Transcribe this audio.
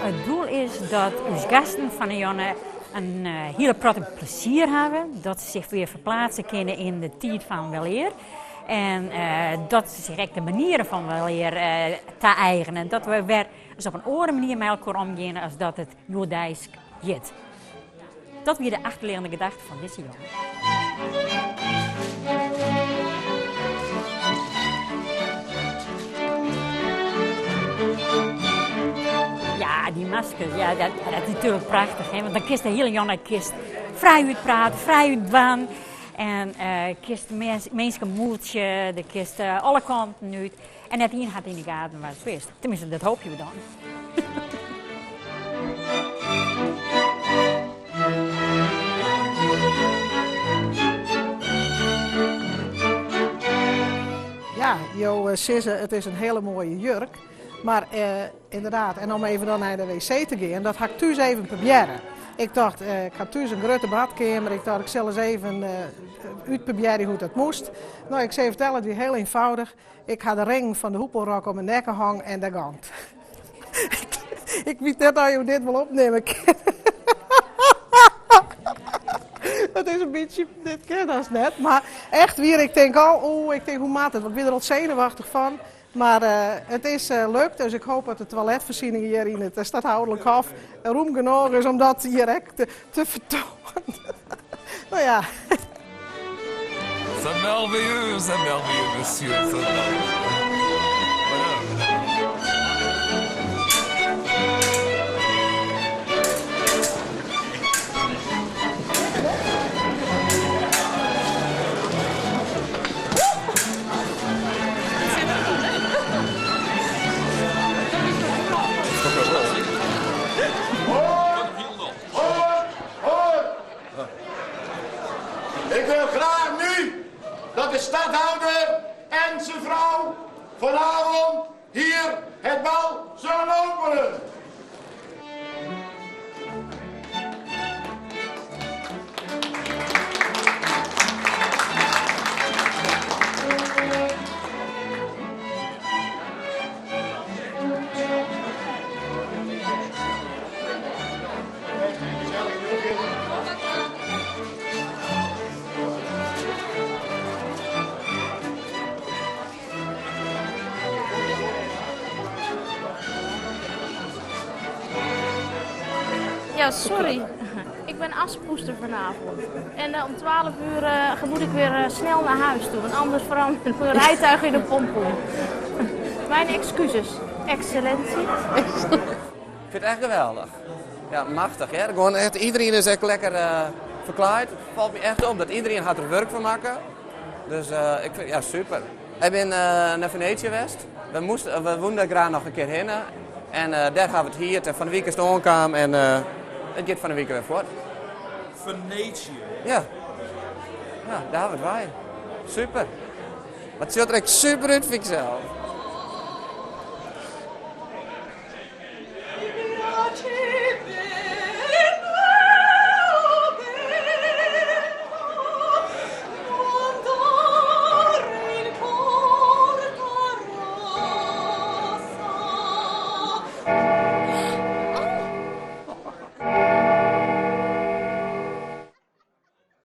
It doel is dat ús gasten fan 'e jûn in hiele protte plezier hawwe, dat se sich wer ferplaatse kinne yn de tiid fan welear en dat se sich ek de manieren fan welear ta-eigene. Dat we wer ris op in oare manier mei elkoar omgeane as dat it hjoeddeisk giet. Dat wie de achterliggende gedachte fan dizze jûn. Ja, dy maskers, ja, dat, dat is natuerlik prachtich, hè? Want dan kinst de hiele jûn kinst frijút prate, frijút dwaan. En uh, kinst minsken moetsje, do kinst uh, alle kanten út. En net ien hat yn de gaten wa't it wist. Tenminste, dat hoopje we dan. Ja, jo eh, sizze it is in hiele moaie jurk. Mar eh, ynderdaad, en om even dan nei de wc te gean, dat ha ik thús even probearre. Ik tocht, eh, ik ha thús in grutte badkeamer, ik tocht ik sil ris even eh, útprobearje hoe't dat moast. No, ik sil je fertelle, it wie hiel ienfâldich. Ik ha de ringen fan de hoepelrok om 'e nekke hong en dêr gong it. Ik wit net oft jo dit wol opnimme kinne. It is in bytsje, dit kin hast net, mar echt wier, ik tink al, oeh, ik tink hoe moat it, want ik wie der al senuwachtich fan. Mar it is lukt, dus ik hoop dat de toiletfoarsiening hjir yn it Stadhouderlijk Hof rûm genôch is om dat hjir ek te fertoanen. No ja. C'est merveilleux, c'est merveilleux, monsieur. C'est merveilleux. Hoor, hoor! Ik wil graag nu dat de stadhouder en zijn vrouw vanavond hier het bal zullen openen. Ja, sorry. Ik ben aspoester vanavond. En eh, om 12 uur eh, moet ik weer eh, snel naar huis toe, want anders verandert mijn rijtuig in een pompoen. Mijn excuses, excellentie. Ik vind het echt geweldig. Ja, machtich. Hè? Gewoan echt, iedereen is echt lekker uh, ferklaaid. Falt my echt op dat iedereen hat der wurk fan makke. Dus uh, ik vind ja, super. Ik bin uh, nei Venetië west. We, moasten, we woene dêr graach noch in kear hinne. En uh, dêr ha we it hierd. En fan 'e wike is it oankaam en uh, it giet fan 'e wike wer fuort. Venetië? Ja. Ja, dêr ha we it wei. Super. Mar it sjocht der ek super út, fyn ik sels.